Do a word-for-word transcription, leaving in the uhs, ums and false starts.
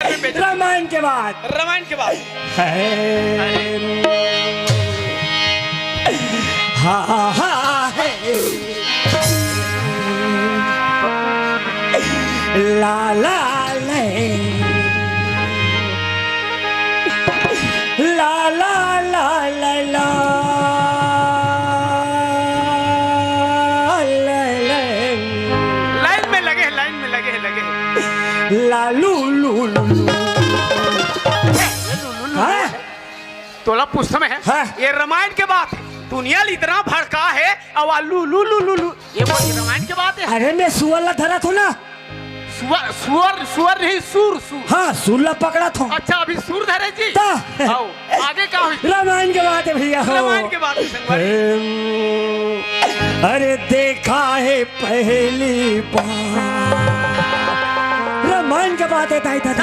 रामायण के बाद। रामायण के बाद। है। हा, हा, है। ला, ला, ले। ला, ला, ला, ला, ला, ले, ले। लाइन में लगे हैं, लाइन में लगे हैं, लगे हैं। ला, लू, लू, लू, लू। हाँ? तोला पूछत हँव मैं, हाँ? ये रामायण के बात है, दुनिया ल इतना भड़का है, अब आ लू, लू, लू, लू, लू, ये बोल, ये रामायण के बात है। अरे, मैं सुअर ला धरत हँव ना। सुअर, सुअर, सुअर नहीं, सूर, सूर। हाँ, सूर ला पकड़त हँव। अच्छा, अभी सूर धरे जी। त? आओ, आगे का होई? रामायण के बात है भैया, हो। रामायण के बात है, संगवारी। अरे, देखा है पहली बार। रामायण के बात है, दाई, दाई।